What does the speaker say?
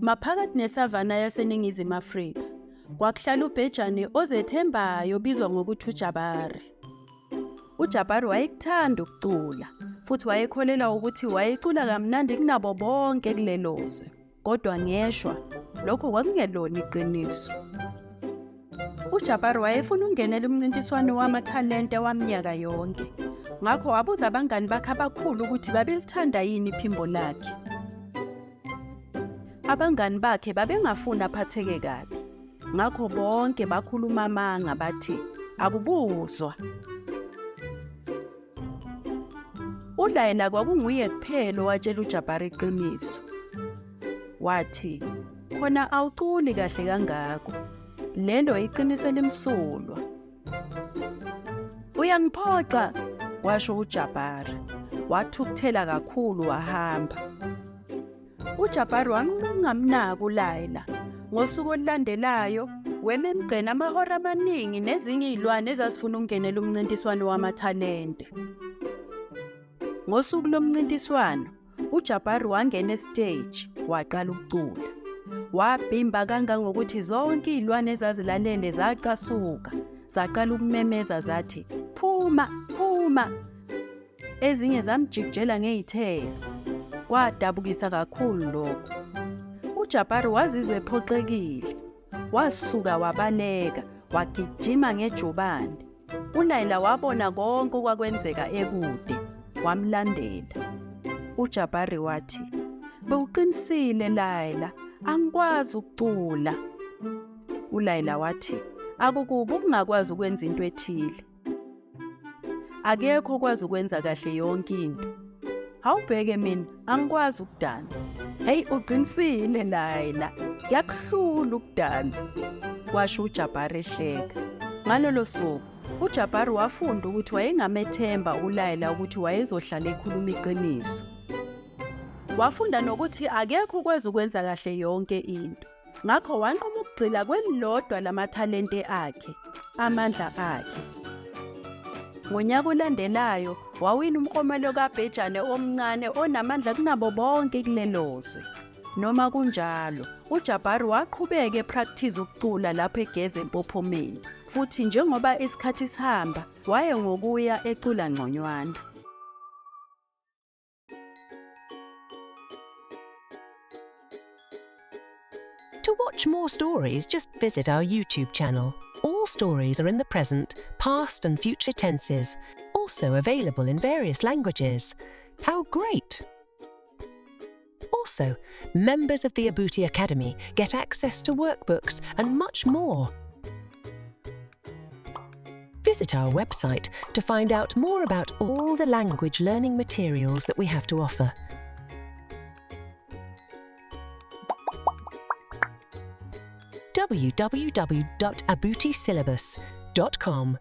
Maphakathi nesavana yaseNingizimu Afrika, kwakuhlala ubhejane ozethembayo obizwa ngokuthi uJabari. UJabari wayekuthanda ukucula futhi wayekholelwa ukuthi wayecula kamnandi kunabo bonke kulelo zwe. Kodwa ngeshwa, lokho kwakungelona iqiniso. UJabari wayefuna ukungenela umncintiswano wamathalente waminyaka yonke. Ngakho wabuza abangani bakhe abakhulu ukuthi babelithanda yini iphimbo lakhe. Abangani bakhe babengafuni aphatheke kabi. Ngakho bonke bakhuluma amanga bathi akubuzwa. ULayla kwakunguye kuphela owatshela uJabari iqiniso. Wathi, khona awuculi kahle kangako. Lelo iqiniso elimsulwa. Uyangiphoxa, kwasho uJabari. Wathukuthela kakhulu wahamba. UJabari wanquma ukungamnaki uLayla. Ngosuku olulandelayo, wema emgqeni amahora amaningi nezinye izilwane ezazifuna ukungenela umncintiswano wamathalente. Ngosuku lomncintiswano, uJabari wangena esiteji waqala ukucula. Wabhimba kangangokuthi zonke izilwane ezazilalele zacasuka, zaqala ukumemeza zathi, "Phuma, phuma!" Ezinye zamjikijela ngezithelo. Kwadabukisa kakhulu lokho. UJabari wazizwa ephoxekile. Wasuka wabaleka, wagijima ngejubane. ULayla wabona konke okwakwenzeka ekude, wamlandela. UJabari wathi, "Bewuqinisile Layla, angikwazi ukucula." ULayla wathi, "Akukubi ukungakwazi ukwenza into ethile. Akekho okwazi ukwenza kahle yonke into. Awubheke mina, angikwazi ukudansa. Hey, uqinisile Layla, kuyakuhlula ukudansa, kwasho uJabari ehleka. Ngalolo suku, uJabari wafunda ukuthi wayengamethemba uLayla ukuthi wayezohlala ekhuluma iqiniso. Wafunda nokuthi akekho okwazi ukwenza kahle yonke into. Ngakho wanquma ukugxila kwelilodwa lamathalente akhe, amandla akhe. Ngonyaka olandelayo, wawina umklomelo kabhejane omncane onamandla kunabo bonke kulelo zwe. Noma kunjalo, uJabari waqhubeka ephrakthiza ukucula lapho egeza empophomeni, futhi njengoba isikhathi sihamba, waye ngokuya ecula ngconywana. To watch more stories, just visit our YouTube channel. All stories are in the present, past, and future tenses, also available in various languages. How great! Also, members of the Abuti Academy get access to workbooks and much more. Visit our website to find out more about all the language learning materials that we have to offer. www.abutisyllabus.com.